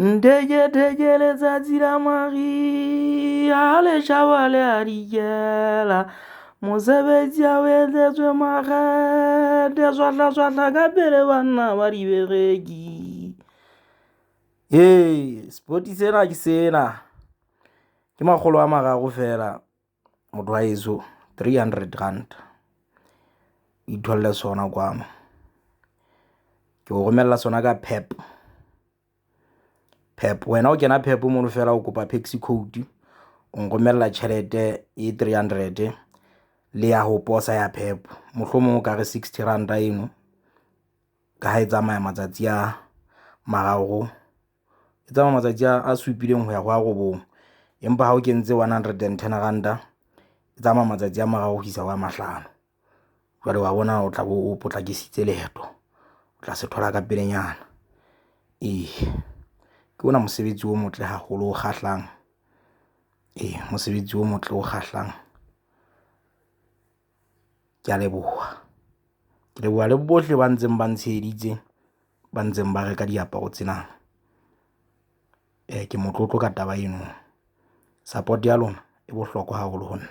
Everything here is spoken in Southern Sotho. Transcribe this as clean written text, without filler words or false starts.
Ntheketheke letsatsi la mariha le tjhaba le a dikela. Mosebetsi ha o etsetswe makgethe, swahla swahla ka pele banna ba dibereki. Hee sepoti sena ke sena, ke makgolo a mararo feela motho wa heso, 300 ranta o itholle sona kwano. Ke o romella sona ka Pep, Pep wena o kena Pep mono feela o kopa Paxi code, o nromella tjhelete e 300 le ya ho posa ya Pep. Mohlomong o ka re 60 ranta eno ka ha e tsamaya matsatsi a mararo, e tsamaya matsatsi a supileng ho ya ho a robong. Empa ha o kentse 110 ranta e tsamaya matsatsi a mararo ho isa ho a mahlano. Jwale wa bona o tla bo o potlakisitse leeto, o tla se thola ka pelenyana. Ee, ke ona mosebetsi o motle haholo o kgahlang, ee mosebetsi o motle o kgahlang. Kea leboha, ke leboha le bohle ba ntseng ba ntsheheditse, ba ntseng ba reka diaparo tsena. Ke motlotlo ka taba eno, support ya lona e bohlokwa haholo ho nna.